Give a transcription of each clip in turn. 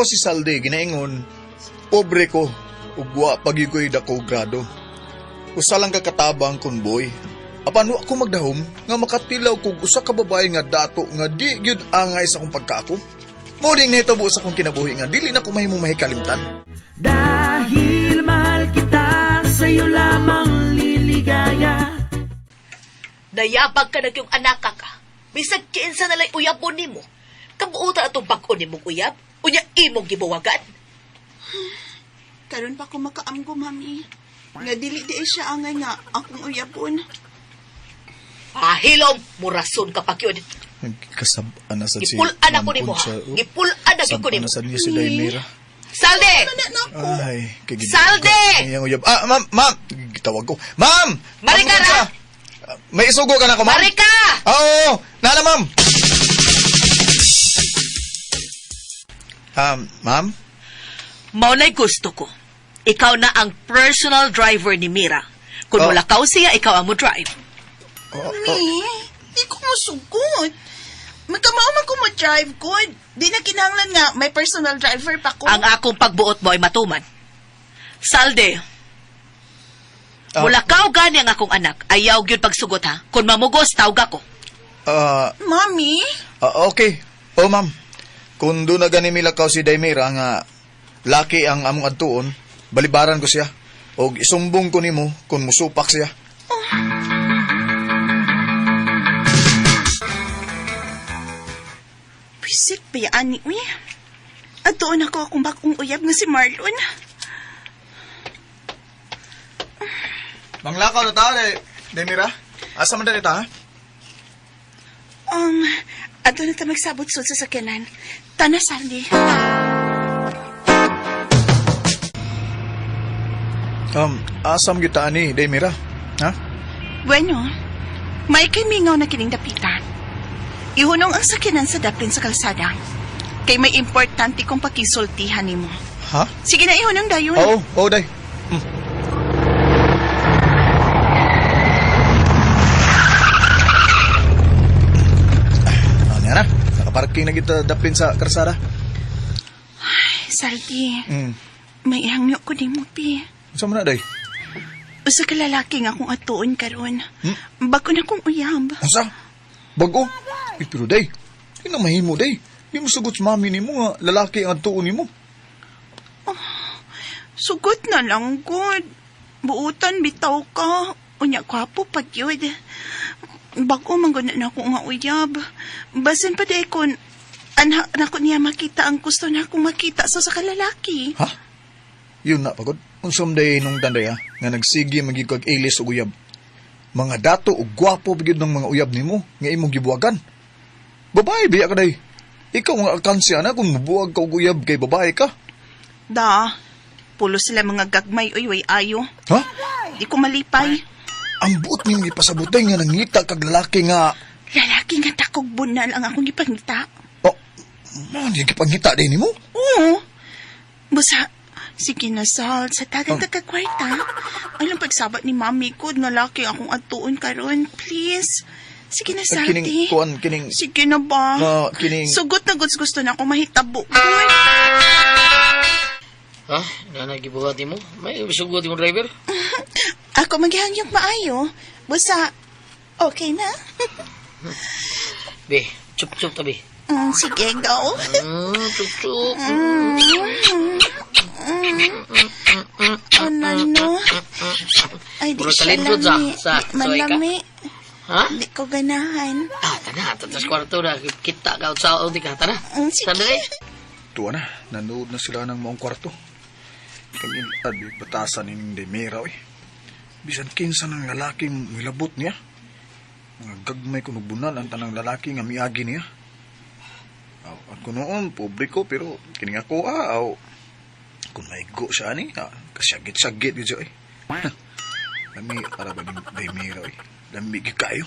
ko si Saldi ginaingon, pobre ko ug wa pa gyud ko'y dako grado. Usa lang ka katabang kun boy. Apan wa ko magdahom nga makatilaw kog usa ka babae nga dato nga di gyud angay sa akong pagkaako. Mao ning nahitabo sa akong kinabuhi nga dili na ko mahimong mahikalimtan. Dahil mahal kita, sa'yo lamang liligaya. Nayabag ka na yung anak ka. Bisag kinsa na lang uyabon nimo. Kabuutan atong bag-o nimong uyab, unya imong gibuwagan. Karon pa ko makaamgo, mami. Nga dili di siya angay nga akong uyabon. Pahilom, murason ka pa yun. Kasab-an na sad si Gipulaan ako Ma'am nimo ha. Concha, oh. Gipulaan na gyud ko Sab-an nimo. na sad niya si Daimira. Salde! Ay, kay gid- Salde! Ang iyang uyab. Ah, ma'am, ma'am! Gitawag ko. Ma'am! Marika Ma'am Concha! ra! Ah, may isugo ka na ko, ma'am? Marika! Ah, oo, nana, ma'am! Ma'am? Mao na'y gusto ko. Ikaw na ang personal driver ni Mira. Kung Oh. mulakaw siya, ikaw ang mo drive. Oh, oh. Mi, di ko musugot. Magkamao man ko mo-drive good. Di na kinahanglan nga may personal driver pa ko. Ang akong pagbuot mo ay matuman. Salde, Ah. mulakaw gani ang akong anak. Ayaw gyud pagsugot ha. Kung mamugos, tawga ko. Ah, Mami, ah, okay. Oh, ma'am. Kung doon na gani milakaw si Daimira nga laki ang among adtuon, balibaran ko siya. Og isumbong ko nimo kung musupak siya. Pisit ba yan ni uy? At doon ako akong bagong uyab nga si Marlon. Manglakaw na ta, Daimira. Asa man dali ta, ha? Ato na ta magsabot sul sa sakyanan. Tana, Sandy. Asam gyud ta ani, Daimira? Ha? Bueno, may kay mingaw na kining dapita. Ihunong ang sakyanan sa daplin sa kalsada. Kay may importante kong pakisultihan nimo. Ha? Sige na, ihunong dayon. Oo, oo, day. Ano na? Nakaparking na kita daplin sa karsada. Saldi, may ihangyo ko nimo, pi. Unsa man na, day? Usa ka lalaki nga akong atuon karon. Bago na kong uyab. Unsa? Bago? Eh, pero day, di na mahimo, day. Di mo sugot sa mami nimo nga lalaki ang adtuon nimo. Sugot na lang, good. Buutan, bitaw ka. Unya, kwapo pag yun. Bago man gud na ako nga uyab. Basin pa di kon anak na ko niya makita ang gusto na akong makita sa kalalaki. Ha? Yun na, pagod. Unsam day nung tanday, ha? Nga nagsige magig kag ilis og uyab. Mga dato og gwapo gyud ng mga uyab nimo nga imong gibuwagan. Babae biya ka day. Ikaw nga alkansya na kung mubuwag ka og uyab kay babae ka. Da, pulo sila mga gagmay uy way ayo. Ha? Di ko malipay. Ang buot nimo ipasabotay nga nangita kag lalaki nga Lalaki nga takog bunal ang akong gipangita. oh, mo di gipangita day nimo. Oo. Basta, sige na, Sal. Sa tagang kwarta. Alam pagsabat ni mami ko, nga laki akong atuon karon. Please. Sige na, Ay, kining Salty. kuan kining Sige na ba? na kining Sugot na gusto gusto na akong mahitabo. Ha? Nga gibuhat mo? May sugot mo driver? Ako maghihangyok maayo. Basta, okay na? Be, chup-chup tabi. Sige, go. Chup-chup. Ano, no? Ay, di Puro siya sa lindot, lami. sa- Di Malami. Ha? Di ko ganahan. Ah, tana, tatas kwarto na. Kita ka sa di ka, tana. Sige. Sandali. Tuwa na, nanood na sila ng maong kwarto. Kagin abi batasan ning Demira oy. Bisan kinsa ng lalaking milabot niya. Mga gagmay kuno bunal ang tanang lalaki nga miagi niya. Aw, at kunoon pobre ko pero kining ako ah, aw kung maigo siya ani, ah, kasyagit-syagit gyud siya oy. Lami para ba ning Demira oy. Lami gyud kayo.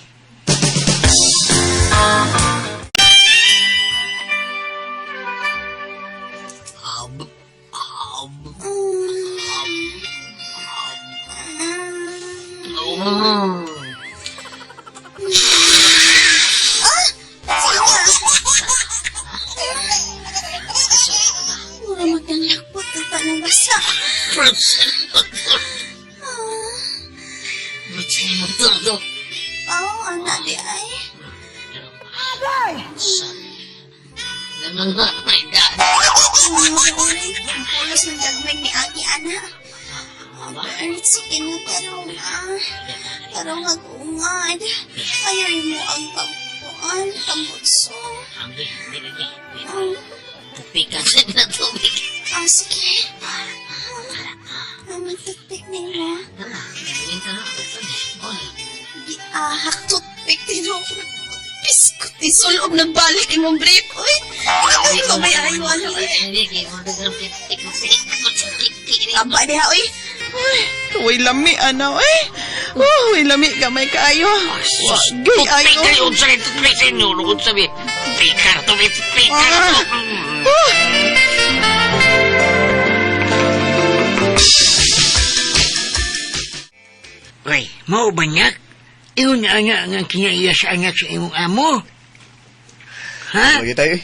Motor to. Oo, anak di ay. Ganun ba? My God. Ang pulos ng dagmig ni Aki, ana. Earth, sige na, tarong na. Tarong mag-ungad. Ayaw mo ang pagpuan, pambutso. Hindi, hindi, hindi. Tubig kasi na tubig. Ah, sige. Ah, magtutpik na mo. Ah, toothpick din ako. Biskot ni sulob nagbalik imong brief. Uy, ikaw may ayaw ano eh. Aba diha, uy. Uy, way lami ana eh. Oh, way lami gamay kaayo. Wa gay Tubig ayo. kayo, unsa rin tubig sa inyo. Lukod sabi, pikar, tubig, pikar. Ah. Uy, mao ba niya? Ingon nga nga nga kinaiya sa anak sa imong amo. Ha? Lagi tayo eh.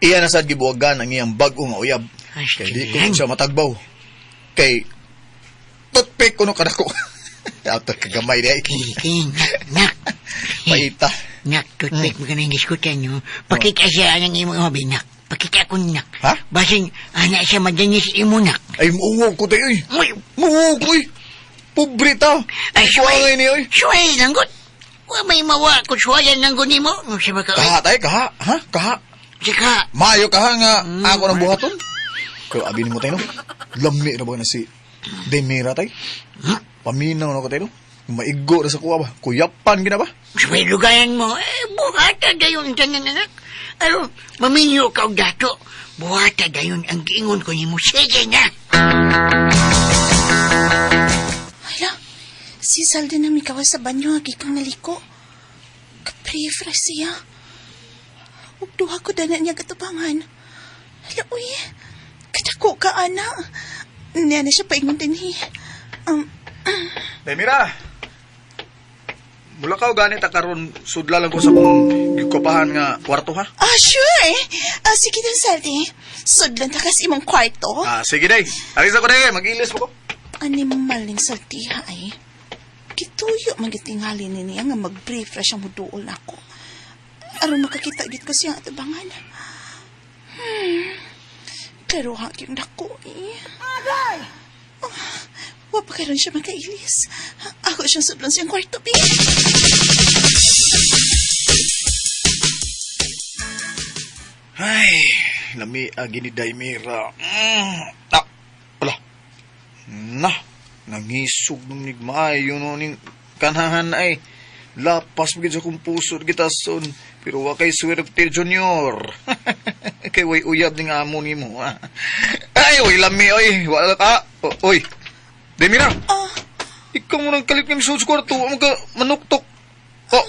Iya na sad gibuwagan ang iyang bag-o nga uyab. Ay, Kay di ko yan. siya matagbaw. Kay toothpick kuno kadako. Ato kagamay di ay. Kiki, nak, nak. Paita. Nak, toothpick mo ka na yung diskutan nyo. Pakita siya ang imong hobi, nak. Pakita ko, nak. Ha? Basin, anak siya madanyis imo, nak. Ay muungog ko tayo eh. Uy, Muungog ko eh. Pobre ta. Ay, Buwangay niyo eh. Suway, langgot. Wa may mawa ko suwayan langgot nimo. Sa baka, Kaha tayo, kaha. Ha? Kaha. Sika, Maayo kaha nga ako ng buhaton. Pero abi nimo tayo no. Lami na ba na si Demira tayo? Hmm? Paminaw na ko tayo no. Maigo na sa kuha ba? Kuyapan gina ba? suway lugayan mo. Eh, buhata dayon tanan anak. Aron, maminyo ka og dato. Buhata dayon ang giingon ko nimo. Sige na. Hala, si Saldi na mikaw sa banyo, agi kang naliko. Kaprifra siya. Ug duha ko dana niya katubangan. Hala, uy. Kadako ka, ana. Niya na siya paingon dinhi. Demira! Mula ka ganit karon sudla lang ko sa kong gikupahan nga kwarto ha. Ah, sure. Ah, sige na, Saldi. Sudlan ta kas imong kwarto. Ah, sige day. Alis ako day, mag-ilis mo ko. Animal ning saltiha ay. Gituyo man gitingali ni niya nga mag-brief ra siya muduol nako. Aron makakita gid ko siya atubangan. Pero hagyong dako eh. Agay! Oh, wa pa karon siya makailis. Ako siyang sudlon siyang kwarto, bi. Ay, lami agi ni Daimira. Ah, wala. Na, nangisog nung nigmaayo no ning kanahan ay. Lapas mo gid sa kong puso gitason. Pero wa kay swerte junior. Kay way uyab ning amo nimo. Ah. Ay, oy lami oy. Wala ka. O, oy. Daimira. Ah, Ikaw mo nang kalit ng suod sa kwarto. Wa man ka manuktok. Oh.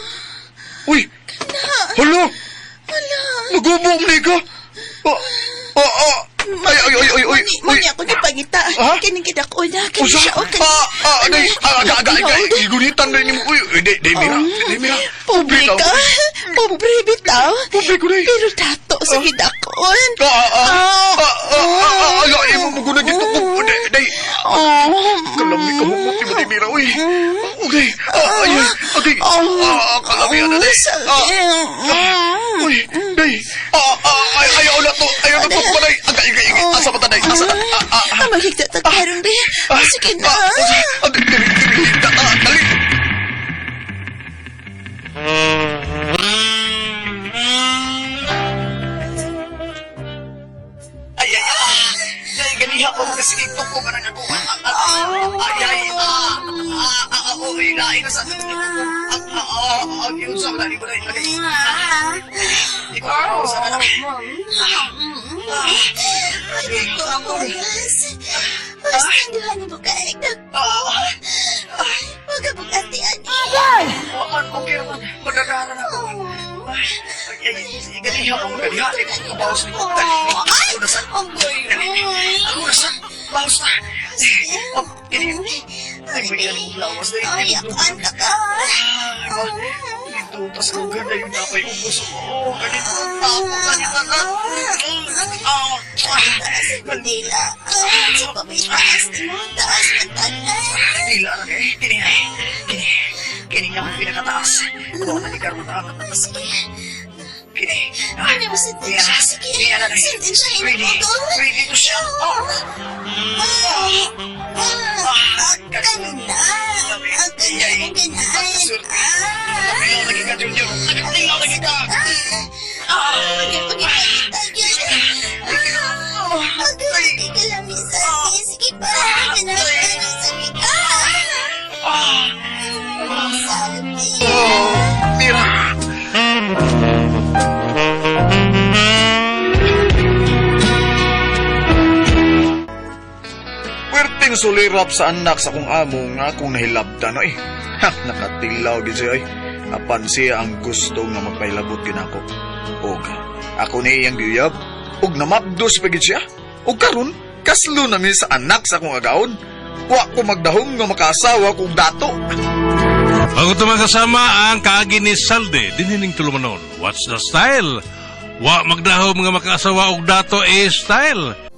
Uy. Hala. hala. Nagubo mo na ka. Oh, oh, oh. Ay, ay, ay, ay, ay. Mani, mani ako gipangita. Ha? Kining gidako na. Kini Usa? siya. O, kani. Ah, ah, day, ah, aga, aga, aga, igunitan na ni mo. Uy, uy, day, day, mira, day, mira. Pobre tao. ka. Pobre bitaw. Pobre ko, day. Pero dato sa gidakon. Ah, ah, ah, ah, ah, ah, ah, ay, mo mo guna dito. Oh, day, day. Oh. Kalami ka mo, mo, day, mira, uy. Okay, ah, ay, ay, okay. Ah, kalami na, day. Ah, ah, uy, day. Ah, ah, ay, ayaw na to, ayaw na to, day. Aga, aga, aga, asa ba ta, day? Asa, ah, ah, ah. Ah, maghigda ta karon be. Ah, Sige na. ah, ah, dali, dali, dali, dali. Ay, ay, ah! Ay, ganiha ko kasi ito ko ka ako. Ay, ay, ah! Ah, ah, ah, okay, lain na sa akin. Ah, ah, ah, ah, yun sa akin, ay, ay, ikaw, sa akin. Ay, ko ako, yes. Basta mo ka, Ah, Ay, wag ka pag-atian. waman, okay naman. Magdadara na ako. Ay, ay, ay, ganiha ko, ganiha. Ikaw, kabawas ni ko. Dali, ako na sa... Ang Dali, ako na sa... Bawas na. Oh, gani. Ay, may ganun lawas na. Ay, akan ka ka. Ito, tas lugar na yun na may ubos. Oo, ganito. Ako, ganito. Ah, ah. Taas ang dila. Ah, sa pabitaas mo. Taas ang tanan. Dila na kay. Kini ay. Kini. Kini nga akong pinakataas. Kuha na ni Carlo na. Sige. Kini. Ano mo sentensya? Sige. Kini na Sentensyahin Ready. mo ko. Ready to siya. Oh. Ah, ah, ganda. Ang ganda kong ganaan. Ah. Tingnan lagi ka, Junior. Tingnan lagi ka. Ah, pagipagita yun. Ah, ang ganda ka lang, Miss Ate. Sige pa, ganahan ka ng sabi ka. Ah. Miss Ate. Oh, Mira! Pwerteng sulirap sa anak sa akong amo nga akong nahilabtan oy. Ha, nakatilaw gid siya oy. Apan siya ang gusto nga magpahilabot gyud ako. Og ako ni iyang giyab og namabdos pa gid siya. Og karon kaslo na mi sa anak sa akong agaon. Wa ko magdahom nga makaasawa kong dato. Ang itong mga kasama ang kaagi ni Salde, dinhining tulumanon. What's the style? Wa magdaho mga makaasawa og dato eh style.